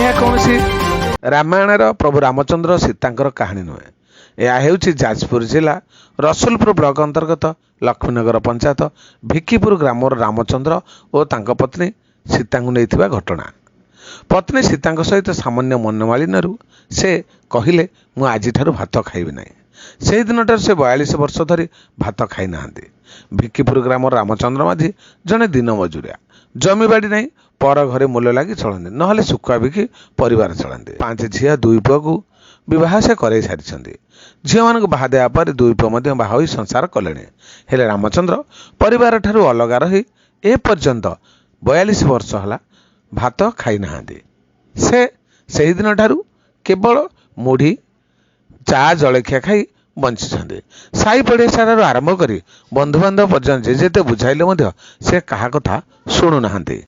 ଏହା କୌଣସି ରାମାୟଣର ପ୍ରଭୁ ରାମଚନ୍ଦ୍ର ସୀତାଙ୍କର କାହାଣୀ ନୁହେଁ। ଏହା ହେଉଛି ଯାଜପୁର ଜିଲ୍ଲା ରସୁଲପୁର ବ୍ଲକ ଅନ୍ତର୍ଗତ ଲକ୍ଷ୍ମୀନଗର ପଞ୍ଚାୟତ ଭିକିପୁର ଗ୍ରାମର ରାମଚନ୍ଦ୍ର ଓ ତାଙ୍କ ପତ୍ନୀ ସୀତାଙ୍କୁ ନେଇଥିବା ଘଟଣା। ପତ୍ନୀ ସୀତାଙ୍କ ସହିତ ସାମାନ୍ୟ ମନମାଳିନ୍ୟରୁ ସେ କହିଲେ, ମୁଁ ଆଜିଠାରୁ ଭାତ ଖାଇବି ନାହିଁ। ସେହିଦିନଠାରୁ ସେ 42 ବର୍ଷ ଧରି ଭାତ ଖାଇନାହାନ୍ତି। ଭିକିପୁର ଗ୍ରାମର ରାମଚନ୍ଦ୍ର ମାଝୀ ଜଣେ ଦିନ ମଜୁରିଆ। ଜମିବାଡ଼ି ନାହିଁ, ପର ଘରେ ମୂଲ ଲାଗି ଚଳନ୍ତି, ନହେଲେ ଶୁଖୁଆ ବିକି ପରିବାର ଚଳାନ୍ତି। 5 ଝିଅ 2 ପୁଅକୁ ବିବାହ ସେ କରେଇ ସାରିଛନ୍ତି। ଝିଅମାନଙ୍କୁ ବାହା ଦେବା ପରେ 2 ପୁଅ ମଧ୍ୟ ବାହା ହୋଇ ସଂସାର କଲେଣି। ହେଲେ ରାମଚନ୍ଦ୍ର ପରିବାରଠାରୁ ଅଲଗା ରହି ଏପର୍ଯ୍ୟନ୍ତ 42 ବର୍ଷ ହେଲା ଭାତ ଖାଇନାହାନ୍ତି। ସେ ସେହିଦିନଠାରୁ କେବଳ ମୁଢ଼ି ଚା ଜଳଖିଆ ଖାଇ ବଞ୍ଚିଛନ୍ତି। ସାହି ପଡ଼ିଶାଠାରୁ ଆରମ୍ଭ କରି ବନ୍ଧୁବାନ୍ଧବ ପର୍ଯ୍ୟନ୍ତ ଯେ ଯେତେ ବୁଝାଇଲେ ମଧ୍ୟ ସେ କାହା କଥା ଶୁଣୁନାହାନ୍ତି।